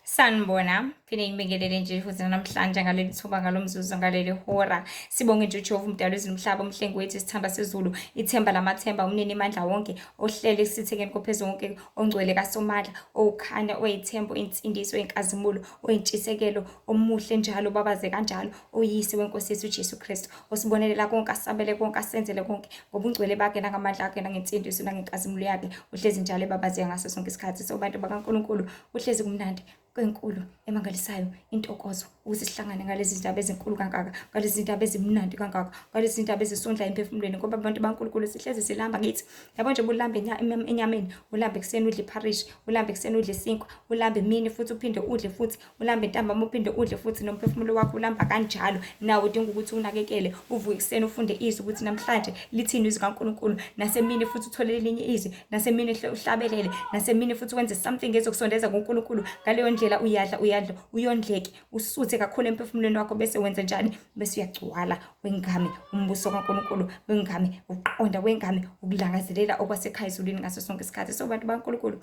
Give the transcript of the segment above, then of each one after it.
Sanibona, phinde ngibingelele nje futhi namhlanje ngaleli thuba ngalo mzuzu ngaleli hora. Sibonge nje uJehova umdali wezulu nomhlaba, umhlengi wethu, isithanda sezulu, ithemba lamathemba, umnini mandla wonke, ohlele esithekeni kophezu wonke, ongcwele kaSomandla, owukhanya, oyithemba, oyinsindiso, oyinkazimulo, oyintshisekelo, omuhle njalo, babaze kanjalo, oyise wenkosi yethu uJesu Kristu, osibonelela konke, asabele konke, asenzele konke ngobungcwele bakhe nangamandla akhe nangensindiso nangenkazimulo yakhe, uhlezi njalo ebabazeka ngaso sonke isikhathi. So bantu bakaNkulunkulu, kuhlezi kumnandi kwenkulu emangalisayo intokozo ukuthi sihlangane ngalezi zindaba ezinkulu kangaka, ngalezi zindaba ezimnandi kangaka, ngalezi zindaba ezisondla emphefumulweni, ngoba abantu baNkulunkulu sihlezi silamba kithi. Yabo nje ubulambe enyameni, ulambe ekuseni udle ipharishi, ulambe ekuseni udle isinkwa, ulambe emini futhi uphinde udle futhi, ulambe ntambama uphinde udle futhi, nomphefumulo wakho ulamba kanjalo. Nawe udinga ukuthi unakekele, uvuke ekuseni ufunde izwi ukuthi namhlanje lithini izwi kaNkulunkulu, nasemini futhi uthole elinye izwi, nasemini uhlabelele, nasemini futhi wenze something ezokusondeza kuNkulunkulu. Ngaleyo ndlela uyadla, uyadla, uyondleke, usuthe kakhulu emphefumulweni wakho, bese wenze njani? Bese uyagcwala wengame umbuso kaNkulunkulu, wengame ukuqonda, wengame ukulangazelela okwasekhaya ezulwini ngaso sonke isikhathi. So bantu baNkulunkulu,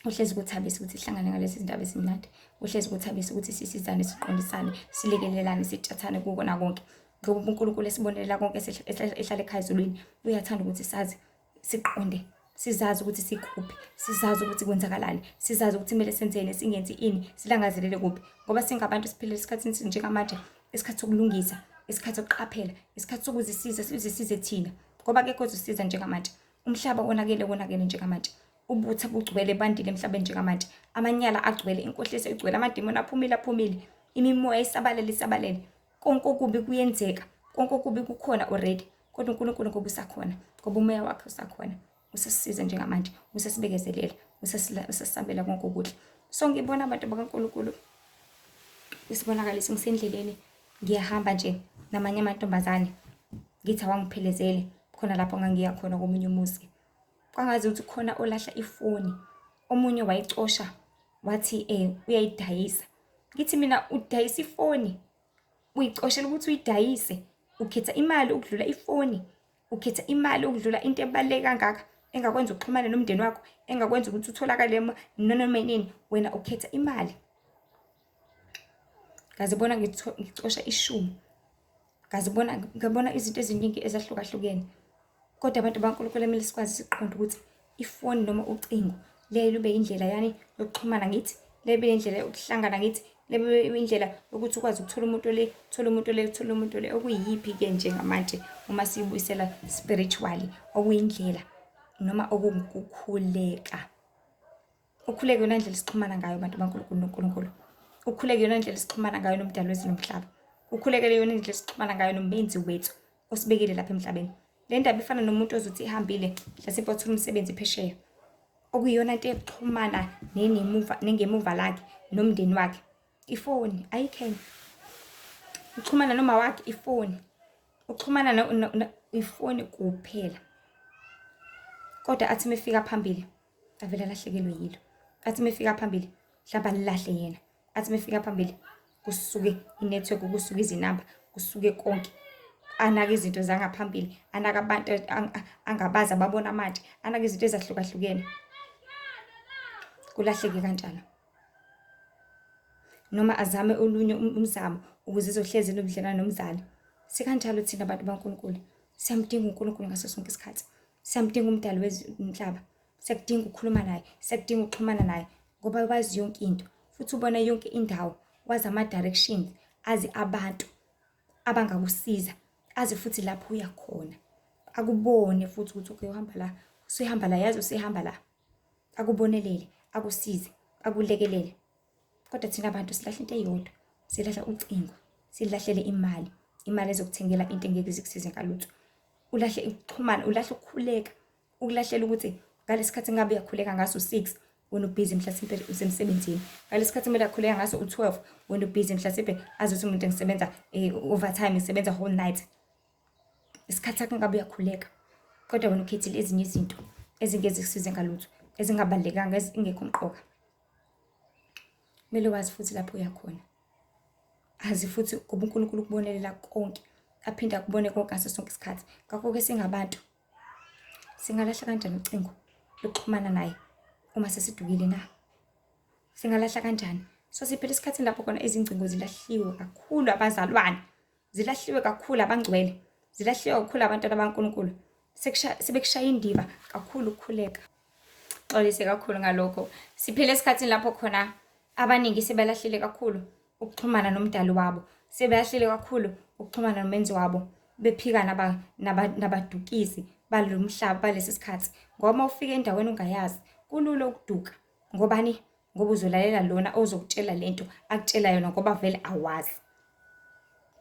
uhlezi kuthabisa ukuthi sihlangane ngalezi zindaba ezimnandi, uhlezi kuthabisa ukuthi sisizane, siqondisane, silekelelane, sitshathane kukona konke, ngoba uNkulunkulu esibonelela konke ehlala ekhaya ezulwini uyathanda ukuthi sazi, siqonde, sizazi ukuthi sikuphi, sizazi ukuthi kwenzakalani, sizazi ukuthi kumele senzeni, singenzi ini, silangazelele kuphi, ngoba singabantu siphila esikhathini njengamanje, isikhathi sokulungisa, isikhathi sokuqaphela, isikhathi sokuzisiza, sizisize thina, ngoba akekho ozosiza njengamanje. Umhlaba wonakele, wonakele njengamanje, ubutha bugcwele bandile emhlabeni njengamanje, amanyala agcwele, inkohliso igcwele, amadimoni aphumile, aphumile, imimoya isabalele, isabalele, konke okubi kuyenzeka, konke okubi kukhona already, kodwa uNkulunkulu ngoba usakhona, ngoba umoya wakhe usakhona, usasisiza njengamanje, usasibekezelela, usasabela konke okuhle. So ngibona abantu bakaNkulunkulu, isibonakaliso, ngisendleleni ngiyahamba nje namanye amantombazane, ngithi awangiphelezele khona lapho ngangiya khona komunye umuzi, kwangazi ukuthi khona olahla ifoni, omunye wayicosha wathi uyayidayisa. Ngithi mina udayisa ifoni, uyicoshela ukuthi uyidayise, ukhetha imali ukudlula ifoni, ukhetha imali ukudlula into ebaluleke kangaka engakwenza uxhumane nomndeni wakho, engakwenza ukuthi utholakale noma inini, wena ukhetha imali. Ngazibona ngicosha ishumi, ngazibona ngabona izinto eziningi ezahlukahlukene, kodwa abantu baNkulunkulu kumele sikwazi siqonde ukuthi ifoni noma ucingo leye lube indlela yani yokuxhumana ngithi, lebe indlela yokuhlangana ngithi, lebe indlela yokuthi ukwazi ukuthola umuntu le, uthole umuntu le, uthole umuntu le, okuyiyiphi-ke njengamanje uma siyibuyisela spiritually, okuyindlela noma okungukukhuleka. Ukukhuleka iyona ndlela esixhumana ngayo abantu baNkulunkulu noNkulunkulu. Ukukhuleka iyona ndlela esixhumana ngayo nomdali wezulu nomhlaba. Ukukhuleka iyona ndlela esixhumana ngayo nomenzi wethu osibekile lapha emhlabeni. Le ndaba ifana nomuntu ozothi ihambile mhlasimpe wathola umsebenzi phesheya, okuyiyona nto ekuxhumana nenemuva nengemuva lakhe nomndeni wakhe. Ifoni ayikho enye. Uxhumana noma wakhe ifoni, uxhumana ifoni kuphela. Kodwa athi mefika phambili avele alahlekelwe yilo, athi mefika phambili mhlawumbe alilahle yena, athi mefika phambili kusuke inetwork, kusuke izinamba, kusuke konke, anake izinto zangaphambili, anake abantu angabazi ababona manje, anake izinto ezahlukahlukene, kulahleke kanjalo. Noma azame olunye umzamo ukuze ezohlezi enobudlelwane nomzali. Sikanjalo thina abantu baNkulunkulu, siyamdinga uNkulunkulu ngaso sonke isikhathi, siyamdinga umdali wezumhlaba, siyakudinga ukukhuluma naye, siyakudinga ukuxhumana naye, ngoba wazi yonke into futhi ubona yonke indawo, wazi ama-directions, azi abantu abangakusiza, azi futhi lapho uya khona, akubone futhi ukuthi okay uhamba la, usehamba la, yazi usehamba la, akubonelele, akusize, akulekelele. Kodwa thina abantu silahla into eyodwa, silahla ucingo, silahlele imali, imali ezokuthengela into engeke izikusize ngalutho. Ulahle ukuxhumana, ulahle ukukhuleka, ukulahlela ukuthi ngalesi khathi ngabe uyakhuleka ngaso u-6, wena ubhizi mhlasimpe usemsebenzini. Ngalesi khathi kumele akhuleka ngaso u-12, wena ubhizi mhlasimpe azothi umuntu ngisebenza overtime, ngisebenza whole night. Isikhathi sakho ngabe uyakhuleka, kodwa wena ukhethile ezinye izinto ezingeze zikusize ngalutho, ezingabalulekanga, ezingekho mqoka. Kumele wazi futhi lapho uya khona, azi futhi ngoba uNkulunkulu ukubonelela konke, aphinde akubone konke ngaso sonke isikhathi. Ngakho-ke singabantu singalahla kanjani ucingo lokuxhumana naye uma sesidukile na? Singalahla kanjani? So siphila esikhathini lapho khona izingcingo zilahliwe kakhulu abazalwane, zilahliwe kakhulu abangcwele, zilahliwe kakhulu abantwana baNkulunkulu. Sebekushaya indiva kakhulu ukukhuleka. Xolise kakhulu ngalokho. Siphila esikhathini lapho khona abaningi sebelahlile kakhulu ukuxhumana nomdali wabo, sebelahlile kakhulu ukuxhumana nomenzi wabo, bephika nabadukisi balo mhlaba balesi sikhathi. Ngoba uma ufika endaweni ungayazi, kulula ukuduka. Ngobani? Ngoba uzolalela lona ozokutshela lento akutshela yona ngoba vele awazi.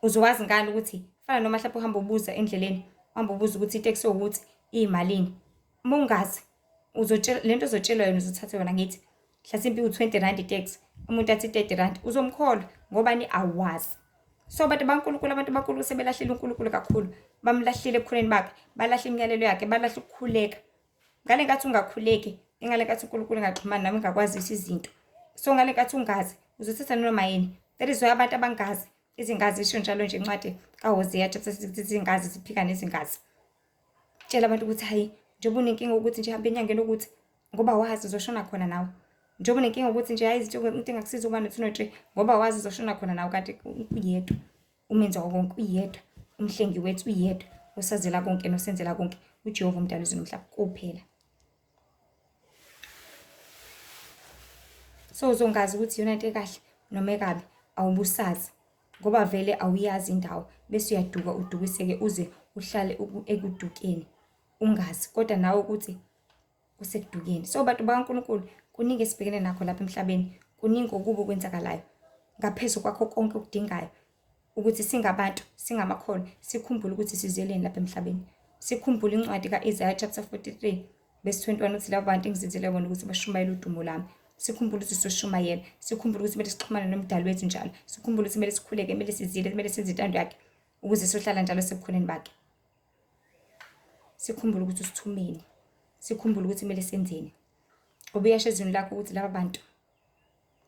Uzowazi ngani ukuthi fana noma mhlawumbe uhamba ubuza endleleni, uhamba ubuza ukuthi iteksi ewukuthi iyimalini. Uma ungazi uzotshela lento ozotshelwa yona uzothatha yona ngithi mhlasimpe iwu-20 rand iteksi, umuntu athi 30 rand uzomkholwa ngobani awazi. So abantu baNkulunkulu, abantu baNkulunkulu sebelahlile uNkulunkulu kakhulu, bamlahlile ebukhoneni bakhe, balahla imiyalelo yakhe, balahla ukukhuleka. Ngale nkathi ungakhuleki, ingale nkathi uNkulunkulu engaxhumani nawe engakwazisi izinto. So ngale nkathi ungazi, uzothatha noma yini. That is why abantu abangazi izingazi isho njalo nje incwadi kaHosea chapter 6 izingazi ziphika nezingazi. Tshela abantu ukuthi hayi njengoba unenkinga ukuthi nje hamba enyangeni ukuthi ngoba wazi uzoshona khona nawe. Njengoba unenkinga ukuthi nje hayi izinto into engakusiza ukuba no-two no-three ngoba wazi uzoshona khona nawe kanti uyedwa. Umenzi wako konke uyedwa, umhlengi wethu uyedwa, osazela konke nosenzela konke, uJehova umdali wezulu nomhlaba kuphela. So uzongazi ukuthi iyona into ekahle noma ekabi, awubusazi ngoba vele awuyazi indawo bese uyaduka udukiseke uze uhlale ekudukeni ungazi kodwa nawe ukuthi usekudukeni. So bantu bakaNkulunkulu kuningi esibhekene nakho lapha emhlabeni, kuningi okubi okwenzakalayo ngaphezu kwakho konke okudingayo ukuthi singabantu singamakholwa sikhumbule ukuthi sizeleni lapha emhlabeni. Sikhumbule incwadi ka-Isaiah chapter 43 verse 21 uthi labo bantu engizenzele bona ukuthi bashumayele udumo lami. Sikhumbule ukuthi soshumayela, sikhumbule ukuthi kumele sixhumane nomdali wethu njalo, sikhumbule ukuthi kumele sikhuleke, kumele sizile, kumele senze intando yakhe ukuze sohlala njalo sebukhoneni bakhe. Sikhumbule ukuthi usithumeni, sikhumbule ukuthi kumele senzeni. Ngoba uyasho ezwini lakho ukuthi laba bantu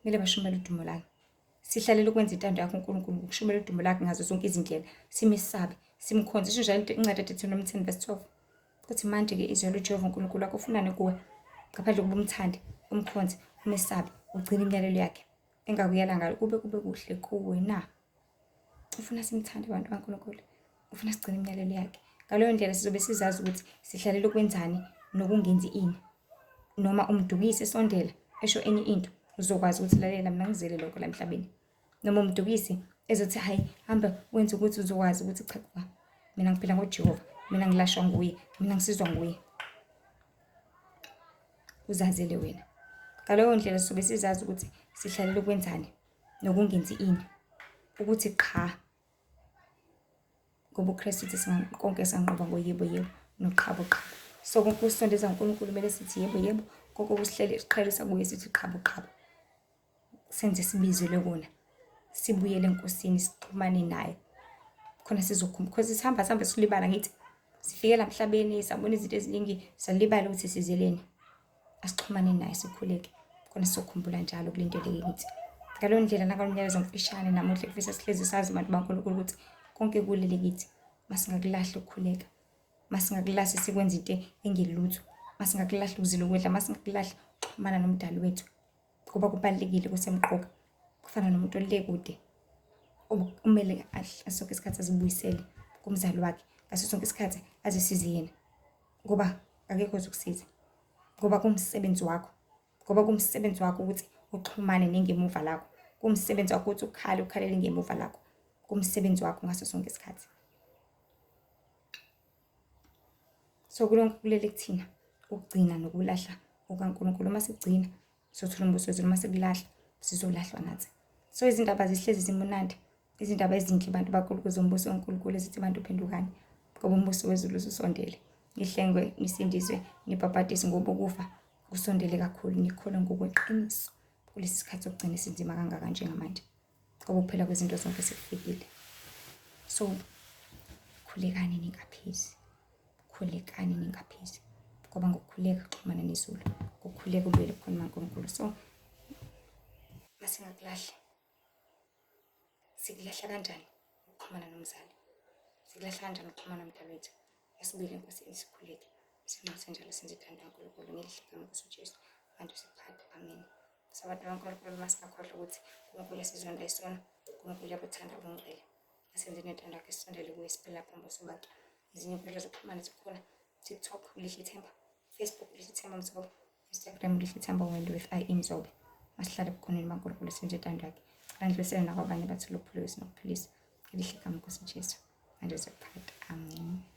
kumele bashumele udumo lami. Sihlalele ukwenza intando yakho uNkulunkulu ngokushumela udumo lakhe ngazo zonke izindlela, simesabe, simkhonze. Isho njalo incwadi yaDeuteronomy 10 verse 12 ukuthi manje-ke Israyeli uJehova uNkulunkulu wakho ufunani kuwe ngaphandle kokuba umthande, umkhonze, umesabe, ugcine imiyalelo yakhe engakuyala ngayo kube kube kuhle kuwe na. Ufuna simthande abantu kaNkulunkulu, ufuna sigcine imiyalelo yakhe. Ngaleyo ndlela sizobe sizazi ukuthi sihlalela ukwenzani nokungenzi ini. Noma umdukisi esondela esho enye into, uzokwazi ukuthi lalela mina ngizele lokho la emhlabeni. Noma umdukisi ezothi hayi hamba wenze ukuthi uzokwazi ukuthi cha cha mina ngiphila ngoJehova, mina ngilashwa nguye, mina ngisizwa nguye. Uzazele wena. Ngaleyo ndlela sizobe sizazi ukuthi sihlalela ukwenzani nokungenzi ini ukuthi qha ngoba uKristu uthi konke sanqoba ngoyebo yebo noqhabo qhabo. So konke okusondeza kuNkulunkulu kumele sithi yebo yebo, konke okusihlele siqhelisa kuye sithi qhabo qhabo. Senze sibizelwe kona, sibuyele eNkosini sixhumane naye khona sizokhumbula because sihamba sihambe silibala ngithi sifike la emhlabeni sabona izinto eziningi salibala ukuthi sizeleni. Asixhumane naye sikhuleke khona sizokhumbula njalo kulindeleke kithi. Ngaleyo ndlela nangalo myalezo omfishane namuhla kufisa sihlezi sazi bantu baNkulunkulu ukuthi konke kulele kithi. Masingakulahli ukukhuleka, masingakulahli sikwenza into engelutho, masingakulahli ukuzila ukudla, masingakulahli ukuxhumana nomdali wethu ngoba kubalulekile kusemqoka. Kufana nomuntu ole kude kumele ngaso sonke isikhathi azibuyisele kumzali wakhe, ngaso sonke isikhathi azisize yena ngoba akekho ozokusiza. Ngoba kuwumsebenzi wakho, ngoba kuwumsebenzi wakho ukuthi uxhumane nengemuva lakho, kuwumsebenzi wakho ukuthi ukhale ukhalele ingemuva lakho, kuwumsebenzi wakho ngaso sonke isikhathi. So kulonke kulele kuthina ukugcina nokulahla okukaNkulunkulu. Uma sikugcina sothola umbuso wezulu, uma sikulahla sizolahlwa nathi. So izindaba zihlezi zimunandi, izindaba ezinhle bantu baNkulunkulu zombuso kaNkulunkulu ezithi bantu phendukani ngoba umbuso wezulu ususondele. Nihlengwe, nisindiswe, nibhabhadiswe ngoba ukufa kusondele kakhulu, nikholwe ngokweqiniso kulesi sikhathi sokugcina esinzima kangaka njengamanje ngoba ukuphela kwezinto zonke sekufikile. So khulekani ningaphezi, khulekani ningaphezi ngoba ngokukhuleka kuxhumana nezulu, ngokukhuleka ubuyele ebukhoneni bukaNkulunkulu. So masingakulahli. Sikulahla kanjani ukuxhumana nomzali? Sikulahla kanjani ukuxhumana nomdali wethu? Asibuyele eNkosini sikhuleke, sinxuse njalo senze intando kaNkulunkulu ngelihle igama lenkosi uJesu. Bantu siphathe. Amen. So abantu baNkulunkulu masingakhohlwa ukuthi uNkulunkulu esizonda isono, uNkulunkulu uyabuthanda ubungcwele. Asenzeni intando yakhe sisondele kuye siphile lapho mbuso bakhe. Ezinye inkundla zokuxhumana zikhona TikTok uLihle Themba, Facebook uLihle Themba Mzobe, Instagram uLihle Themba Wendy with I Mzobe. Masihlale ebukhoneni baNkulunkulu senze intando yakhe. Cela ndlulisele nakwabanye bathole ukuphulukisa nokuphilisa. Ngelihle igama Nkosi Jesu. Manje siyaphatha. Amen.